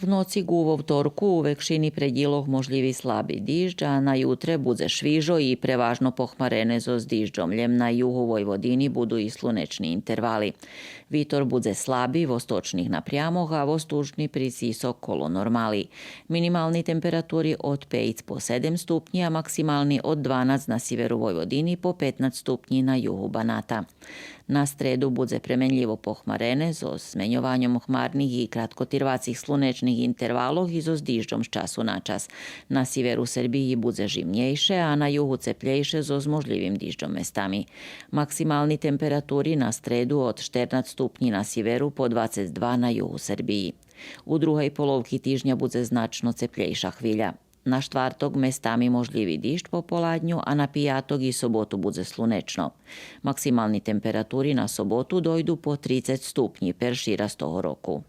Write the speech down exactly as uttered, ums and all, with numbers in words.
Ноци ґу вовторку у векшини предїлох можлїви слаби диждж, а на ютре будзе швижо и преважно похмарене зоз дижджом. Лєм на югу Войводини буду и слунечни интервали. Витор будзе слаби во сточних напрямох, а во Стужни присисок коло нормали. Минимални температури од пейц по седем ступнї, а максимални од дванац на сиверу Войводини по петнац ступнї на югу Баната. На стреду будзе пременлїво похмарене зоз зменьованьом хмарних и краткотирвацих слунечних интервалох и зоз дижджом з часу на час. На сиверу Сербиї будзе жимнєйше, а на югу цеплєйше зоз можлївим дижджом местами. Максимални температури на стреду од штернац ступнї на сиверу по двацец два на югу Сербиї. У другей половки тижня будзе значно цеплєйша хвиля. На штварток местами можлїви диждж пополадню, а на пияток и соботу будзе слунечно. Максимални температури на соботу дойду по трицец ступнї, перши раз того року.